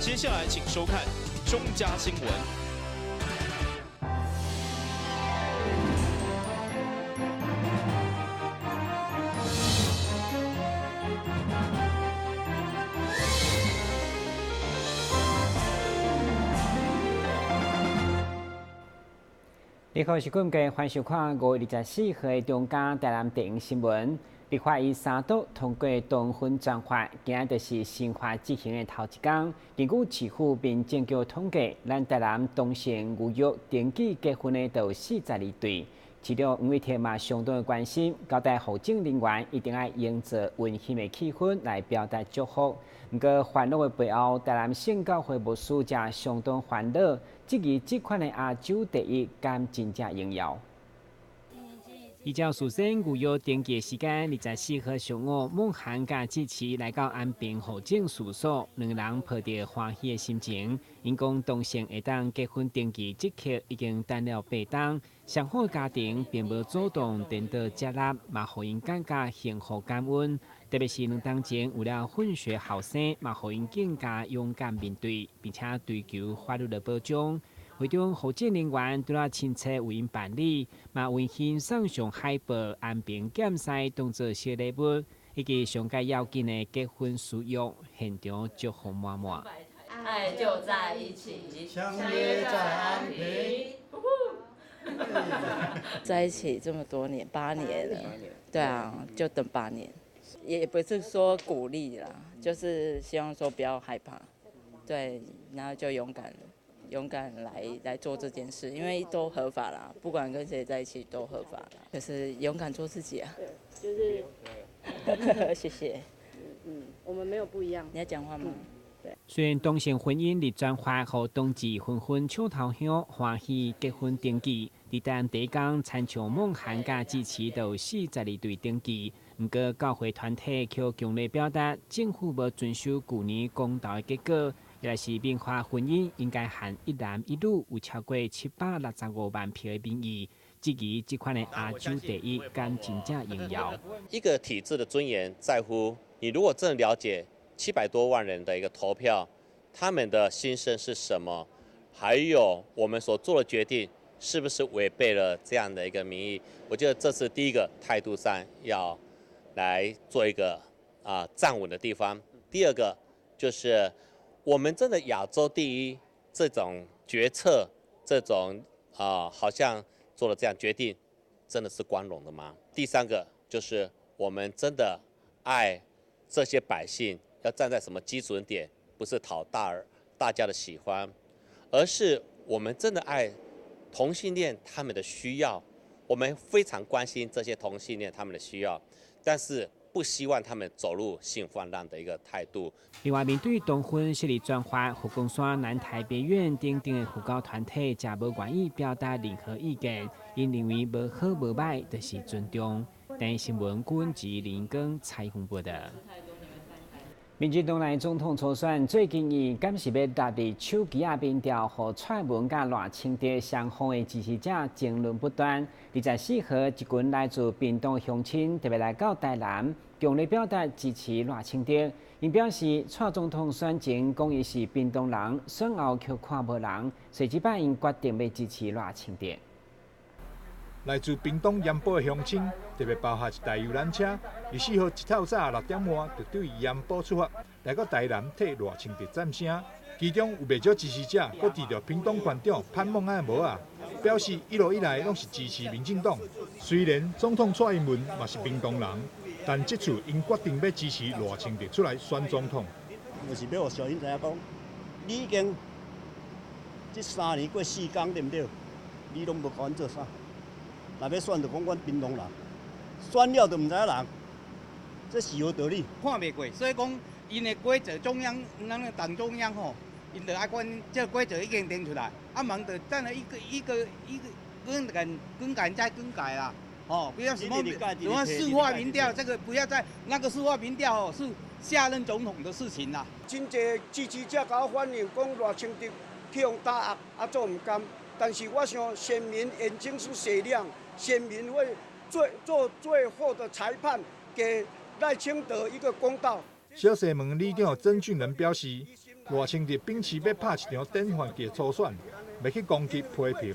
接下來請收看中嘉新聞。你好，是今日歡迎收看5月24號的中嘉台南電影新聞。立法院三讀通過同婚專法，今仔就是新法執行的頭一工。根據市府民政局統計，咱台南同性預約登記結婚的就有42對。市長黃偉哲嘛相當的關心，交代戶政人員一定愛營造溫馨的氣氛來表達祝福。毋過煩惱的背後，台南聖教會牧師則相當煩惱，質疑這款的亞洲第一敢真正榮耀。依照事先預約登記的時間，24號上午，孟涵佮志奇來到安平戶政事務所，兩人抱著歡喜的心情。𪜶講同性會當結婚登記，這刻已經等了8冬，雙方家庭並無主動顛倒接納，嘛予𪜶感覺幸福感恩。特別是2冬前有了混血後生，嘛予𪜶更加勇敢面對，並且追求法律的保障。會中戶政人員除了親切為𪜶辦理，嘛溫馨送上海報、安平劍獅當做小禮物，以及上蓋要緊的結婚誓約，現場祝福滿滿。愛就在一起，相約在安平。在一起這麼多年，8年了，對啊，就等八年，也不是說鼓勵啦，就是希望說不要害怕，對，然後就勇敢。勇敢來做這件事，因為都合法啦，不管跟誰在一起都合法啦。就是勇敢做自己啊。對，就是，謝謝。嗯，我們沒有不一樣。你要講話嗎？對。雖然同性婚姻立專法，予同志紛紛搶頭香，歡喜結婚登記。佇台南第一工，親像孟涵佮志奇就有42對登記。毋過教會團體卻強烈表達，政府無遵守舊年公投的結果。也是民法婚姻應該限一男一女，有超過765萬票的民意，質疑這款的亞洲第一敢真正榮耀。一個體制的尊嚴在乎你，如果真的了解700多萬人的一個投票，他們的心聲是什麼，還有我們所做的決定是不是違背了這樣的一個民意？我覺得這是第一個態度上要來做一個站穩的地方。第二個就是，我們真的亞洲第一這種決策，這種好像做了這樣決定，真的是光榮的嗎？第三個就是我們真的愛這些百姓，要站在什麼基準點？不是討大家的喜歡，而是我們真的愛同性戀他們的需要，我們非常關心這些同性戀他們的需要，但是不希望他們走入性泛濫的一個態度。另外，面對同婚設立專法，佛光山南台別院等等的佛教團體，也無願意表達任何意見，𪜶認為無好無歹，就是尊重。台視新聞君吉林光採訪報道。民進黨內總統初選最近伊敢是欲納佇手機仔民調，予蔡文佮賴清德雙方的支持者爭論不斷。24號，一群來自屏東鄉親特別來到台南，強烈表達支持賴清德。𪜶表示，蔡總統選前講伊是屏東人，選後卻看無人，所以這擺𪜶決定欲支持賴清德。來自屏東鹽埔的鄉親，特別包下一台遊覽車，24號一透早6點半就對鹽埔出發，來到台南替賴清德讚聲。其中有袂少支持者，閣提著屏東縣長潘孟安的帽仔，表示一路以來攏是支持民進黨。雖然總統蔡英文嘛是屏東人，但這次𪜶決定欲支持賴清德出來選總統。就是欲予鄉親知影講，你已經這3年過4工對毋對？你攏無共阮做啥？若欲選就講阮屏東人，選了就毋知影人，這是何道理？看袂過，所以講𪜶的規則中央，咱的黨中央吼，𪜶就愛管這個規則已經定出來，啊，忙就等下一個一個一個更改更改再更改啦，哦，不要什麼什麼市話民調，這個不要再那個市話民調哦，是下任總統的事情啦。真濟支持者共我反映講賴清德去予打壓，啊，做毋甘。但是我想選民眼睛是雪亮，選民會做最後的裁判，給賴清德一個公道。小西門里長曾俊仁表示，賴清德秉持欲拍一場典範級初選，袂去攻擊批評，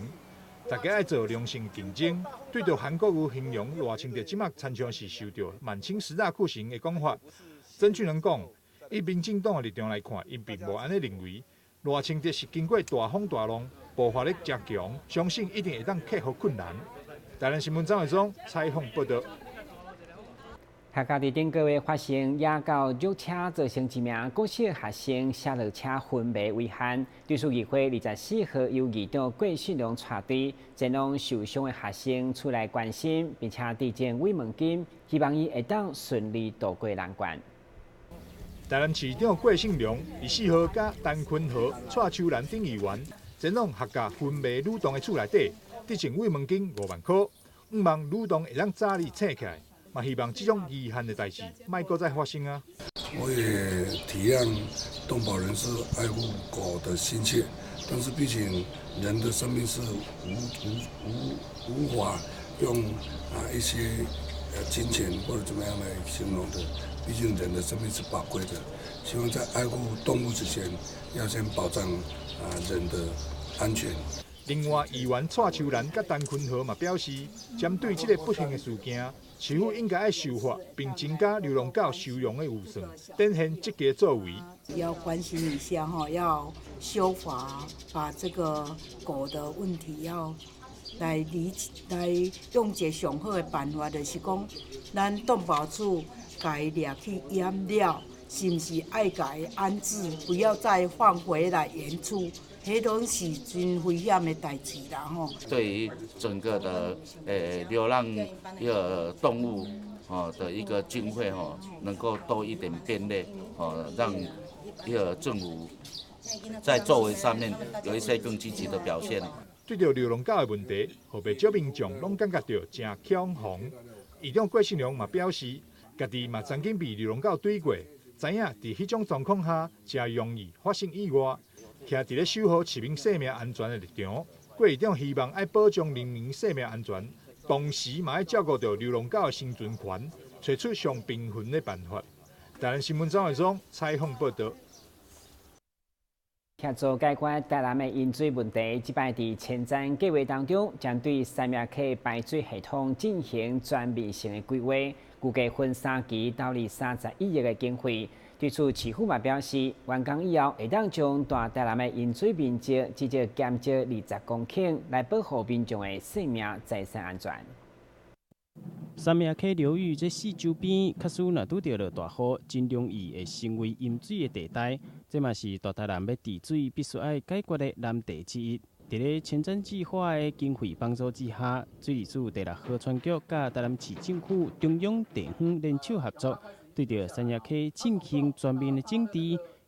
大家愛做良性競爭。對著韓國瑜形容賴清德這馬親像是受著滿清十大酷刑的講法，曾俊仁講，以民進黨的立場來看，𪜶並無按呢認為。賴清德是經過大風大浪，爆發力誠強，相信一定會當克服困難。台南新聞張偉忠採訪報道。客家佇頂個月發生野狗虐車，造成一名國小學生摔落車昏迷遺憾。對此議會24號由議長郭信良帶隊前往受傷的學生厝內關心，並且致贈慰問金，希望伊會當順利渡過難關。台南市長郭信良24號佮陳坤和、蔡秋蘭等議員前往學甲昏迷女童的厝內底，致贈慰問金5萬箍，向望女童會當早日醒起來。嘛，希望這種遺憾的代誌莫閣再發生啊！我也體諒動保人士愛護狗的心切，但是畢竟人的生命是無法用一些金錢或者怎麼樣來形容的。畢竟人的生命是寶貴的，希望在愛護動物之前，要先保障人的安全。另外，議員蔡秋蘭佮陳坤和嘛表示，針對這個不幸的事件，市府應該愛修法，並增加流浪狗收容的預算，展現積極作為。要關心一下哈，要修法，把這個狗的問題要來理來用一個上好的辦法，就是講，咱動保處共伊掠去閹了，是毋是愛共伊安置，不要再放回來原處？彼攏是真危險的代誌啦吼。對於整個的流浪一個動物哦的一個經費吼，能夠多一點便利哦，讓一個政府在作為上面有一些更積極的表現。對著流浪狗的問題，予袂少民眾攏感覺著誠恐慌。議長郭信良嘛表示，家己嘛曾經被流浪狗追過，知影佇彼種狀況下，誠容易發生意外。徛佇咧守護市民生命安全的立場，郭議長希望愛保障人民生命安全，同時嘛愛照顧著流浪狗的生存權，揣出上平衡的辦法。台南新聞張偉忠採訪報道。協助解決台南的飲水問題，這擺佇前瞻計劃當中，將對三峽溪排水系統進行全面性的規劃，估計分三期投入31億的經費。對此，市府嘛表示，完工以後會當將大台南的飲水面積直接減少20公頃，來保護民眾的生命財產安全。三峽溪流域這四周邊，假使若拄著落大雨，真容易會成為淹水的地帶。這嘛是大台南欲治水必須愛解決的難題之一。佇咧前瞻計劃的經費幫助之下，水利署第六河川局佮台南市政府中央地方聯手合作，對著三峽溪進行全面的整治，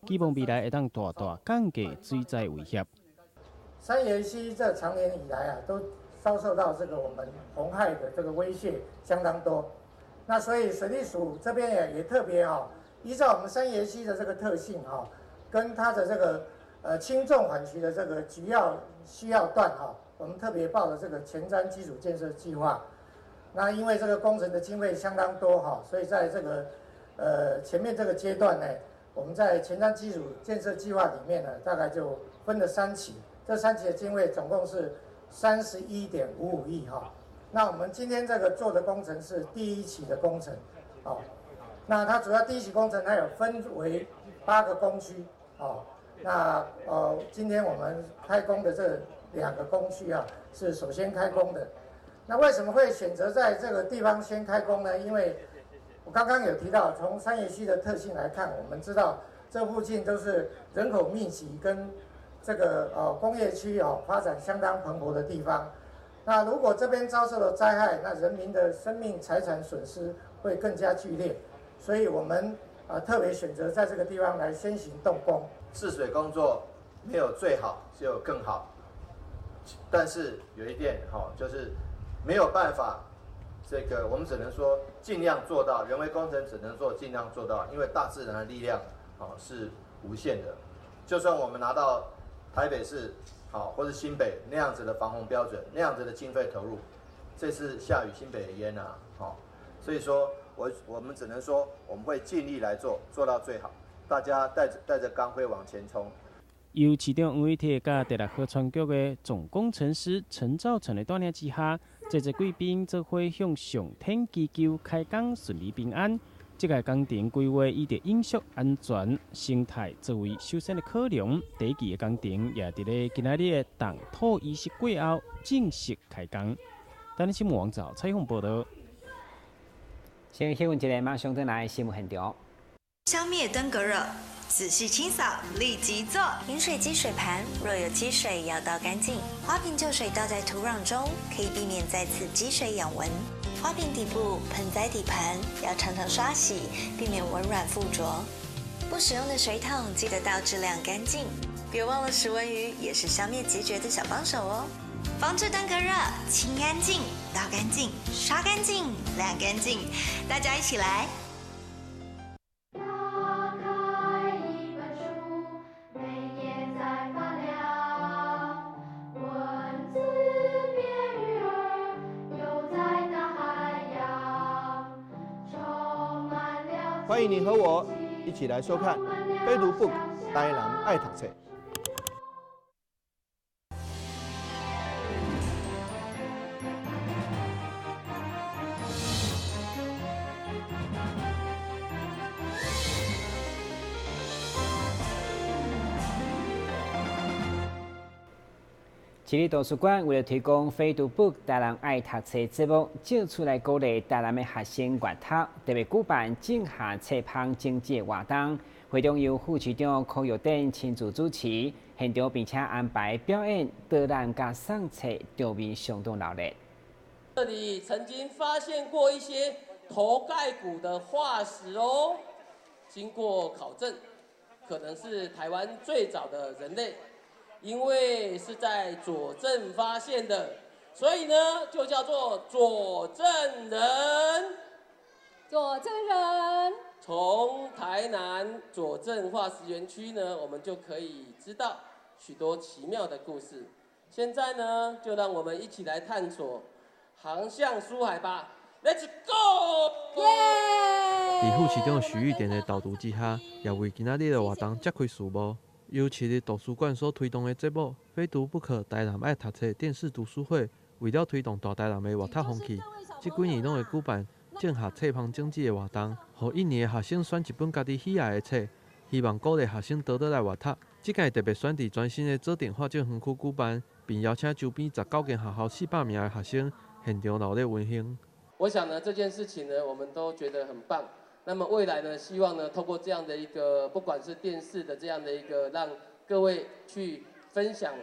希望未來會當大大降低水災威脅。三峽溪這長年以來啊，都遭受到這個我們洪害的這個威脅相當多。那所以水利署這邊也特別哈，依照我們三峽溪的這個特性哈，跟它的這個輕重緩急的這個主要需要段哈，我們特別報了這個前瞻基礎建設計劃。那因為這個工程的經費相當多哈，所以在這個前面這個階段呢，我們在前瞻基礎建設計劃裡面呢，大概就分了三期，這三期的經費總共是31.55億哈。那我們今天這個做的工程是第一期的工程，哦，那它主要第一期工程它有分為8個工區，哦，那今天我們開工的這兩個工區啊，是首先開工的。那為什麼會選擇在這個地方先開工呢？因為我剛剛有提到，從三峽溪的特性來看，我們知道這附近都是人口密集跟這個工業區哦發展相當蓬勃的地方。那如果這邊遭受了災害，那人民的生命財產損失會更加劇烈。所以我們特別選擇在這個地方來先行動工。治水工作沒有最好，只有更好。但是有一點哈，就是沒有辦法，這個我們只能說盡量做到，人為工程只能做盡量做到，因為大自然的力量是無限的。就算我們拿到台北市好或者新北那樣子的防洪標準，那樣子的經費投入，這次下雨新北也淹啊，好，所以說我們只能說我們會盡力來做，做到最好。大家帶著鋼盔往前衝。由市長黃偉哲佮第六河川局的總工程師陳肇成的帶領之下，這濟貴賓做伙向上天祈求開工順利平安。這個工程規劃以著永續安全生態作為首先的考量，第一期的工程也佇咧今仔日的動土儀式過後正式開工。台南新聞網站採訪報導。先新聞一下，馬上轉來新聞現場。消滅登革熱，仔細清掃，立即做。飲水機水盤若有積水，要倒乾淨。花瓶舊水倒在土壤中，可以避免再次積水養蚊。花瓶底部、盆栽底盤要常常刷洗，避免蚊卵附着。不使用的水桶記得倒置晾乾淨。別忘了食蚊魚也是消滅孑孓的小幫手哦。防治登革熱，清乾淨，倒乾淨，刷乾淨，晾乾淨，大家一起來。打開一本書，每頁在發亮，文字變魚兒，游在大海洋，充滿了。歡迎你和我一起來收看《非讀 book 台南愛讀冊》。市立圖書館為了推廣非讀 book 台南愛讀冊節目，借此來鼓勵台南的學生閱讀，特別舉辦種下冊芳種子的活動。會中由副市長柯玉典親自主持，現場並且安排表演、導覽佮送冊，場面相當熱鬧。這裡曾經發現過一些頭蓋骨的化石哦，經過考證，可能是台灣最早的人類。因為是在左鎮發現的，所以呢就叫做左鎮人。左鎮人。從台南左鎮化石園區呢，我們就可以知道許多奇妙的故事。現在呢，就讓我們一起來探索航向書海吧。Let's go！佇副市長徐玉典的導讀之下，也為今仔日的活動揭開序幕。由市立圖書館所推動的節目《非讀不可》台南愛讀冊電視讀書會，為了推動大台南的閱讀風氣，這幾年攏會舉辦種下冊芳種子的活動，予一年的學生選一本家己喜愛的冊，希望鼓勵學生多多來閱讀。這屆特別選佇全新的左鎮化石園區舉辦，並邀請周邊19間學校400名的學生現場熱鬧溫馨。我想呢，這件事情呢，我們都覺得很棒。那麼未來呢，希望呢，透過這樣的一個，不管是電視的這樣的一個，讓各位去分享，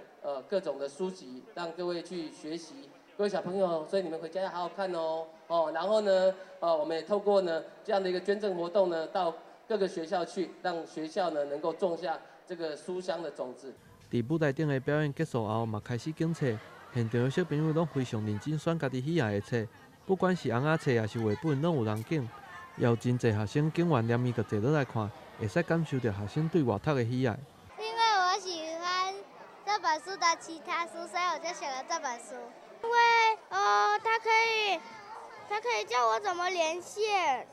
各種的書籍，讓各位去學習，各位小朋友，所以你們回家要好好看哦，哦，然後呢，我們也透過呢這樣的一個捐贈活動呢，到各個學校去，讓學校呢能夠種下這個書香的種子。佇舞台頂的表演結束後，嘛開始揀冊，現場的小朋友攏非常認真選家己喜愛的冊，不管是尪仔冊抑是繪本，攏有人揀。也有真濟學生揀完連面就坐落來看，會使感受著學生對閱讀的喜愛。因為我喜歡這本書的其他書，所以我就選了這本書。因為它可以教我怎麼連線，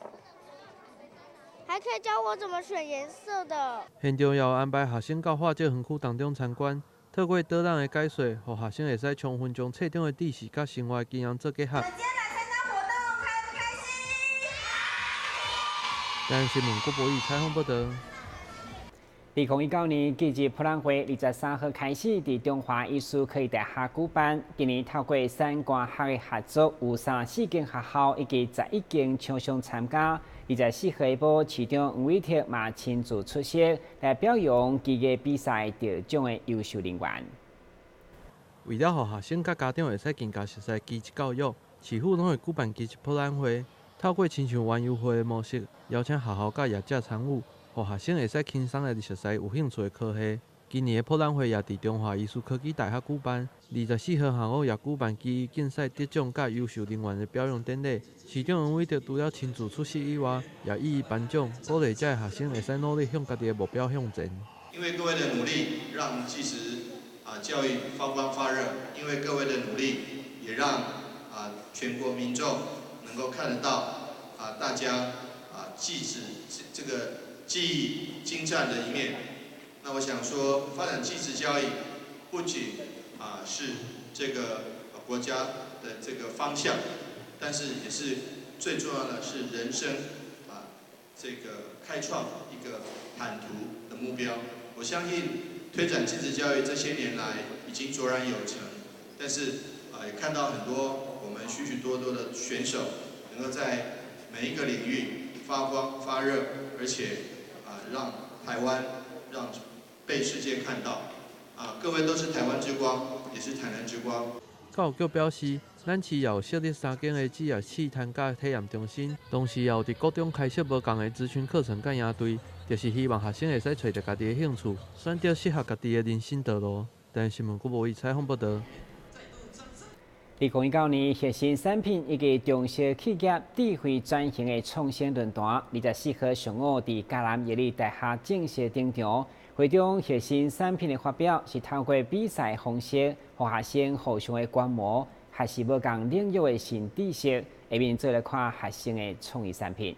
還可以教我怎麼選顏色的。現場也有安排學生到化石園區當中參觀，透過導覽的解說，予學生會使充分將冊中的知識佮生活的經驗做結合。台南新聞郭博宇採訪報導。2019年技職博覽會23號開始佇中華藝術科技大學舉辦。今年透過產官學的合作，有34間學校以及11間廠商參加。24號下晡，市長黃偉哲嘛親自出席來表揚技藝比賽得獎的優秀人員。為了予學生佮家長會使更加熟悉技職教育，市府攏會舉辦技職博覽會。透過親像園遊會的模式，邀請學校佮業者參與，予學生會使輕鬆來熟悉有興趣的科系。今年的博覽會也佇中華藝術科技大學舉辦，24號下午也舉辦技藝競賽得獎佮優秀人員的表揚典禮。市長黃偉哲除了親自出席以外，也一一頒獎，鼓勵遮的學生會使努力向家己的目標向前。因為各位的努力，讓技職教育發光發熱；因為各位的努力，也讓全國民眾能夠看得到大家技職這個技藝精湛的一面。那我想說，發展技職教育不僅是這個國家的這個方向，但是也是最重要的是人生這個開創一個坦途的目標。我相信推展技職教育這些年來已經卓然有成，但是也看到很多我們許許多多的選手能夠在每一個領域發光發熱，而且讓台灣讓被世界看到。各位都是台灣之光，也是台南之光。教育局表示，咱市也有設立三間的職業試探佮體驗中心，同時也有佇國中開設無仝的職訓課程佮營隊，就是希望學生會使揣著家己的興趣，選擇適合家己的人生道路。台視新聞郭博宇採訪報導。2019年核心產品以及中小企業智慧轉型的創新論壇，24號上午佇嘉南藥理大學正式登場。會中核心產品的發表是透過比賽方式，予學生互相的觀摩，學習無仝領域的新知識。下面做來看學生的創意產品。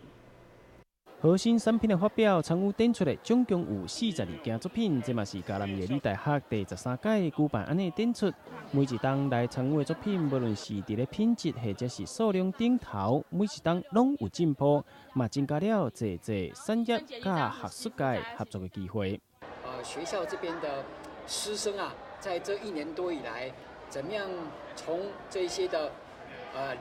核心產品的發表，參與展出的總共有42件作品，這嘛是嘉南藥理大學第13屆舉辦按呢展出。每一冬來參與的作品，無論是佇咧品質或者是數量頂頭，每一冬攏有進步，嘛增加了濟濟產業佮學術界合作的機會。學校這邊的師生啊，在這一年多以來，怎麼樣從這些的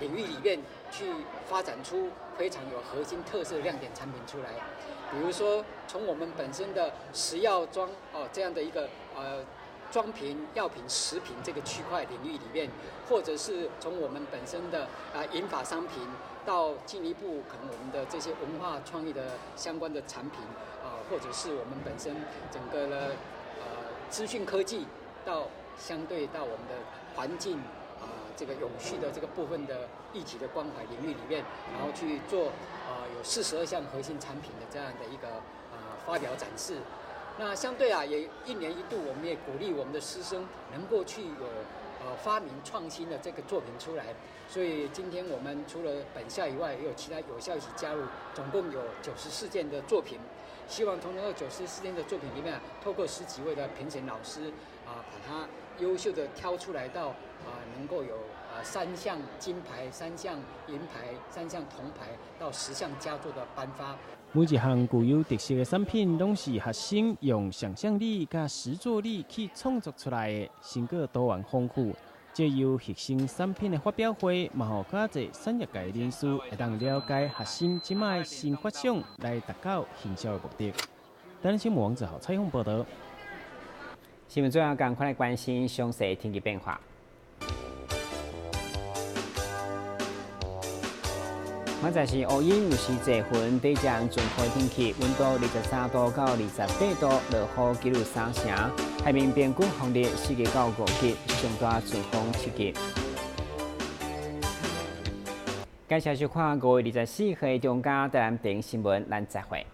領域裡面去發展出非常有核心特色的亮點產品出來，比如說從我們本身的食藥裝哦這樣的一個裝瓶藥品食品這個區塊領域裡面，或者是從我們本身的銀髮商品，到進一步可能我們的這些文化創意的相關的產品啊，或者是我們本身整個的資訊科技，到相對到我們的環境。這個永續的這個部分的議題的關懷領域裡面，然後去做有42項核心產品的這樣的一個發表展示。那相對啊，也一年一度，我們也鼓勵我們的師生能夠去有發明創新的這個作品出來。所以今天我們除了本校以外，也有其他友校一起加入，總共有94件的作品。希望從那個94件的作品裡面，透過10幾位的評審老師啊，把它優秀的挑出來到。能夠有3項金牌、3項銀牌、3項銅牌到10項佳作的頒發。每一項具有特色的產品，攏是學生用想象力佮實作力去創作出來的，成果多元豐富。藉由核心產品的發表會，嘛予較濟產業界人士會當了解學生這擺的新發想，來達到行銷的目的。台視新聞王子豪採訪報導。新聞最後，趕快來關心詳細天氣變化。現在是烏雲，有時濟雲，底將全部天氣，溫度23度到28度，落雨幾率3成。海面平均風力4級到5級，上大陣風7級。感謝收看5月24號中間台南電視新聞，咱再會。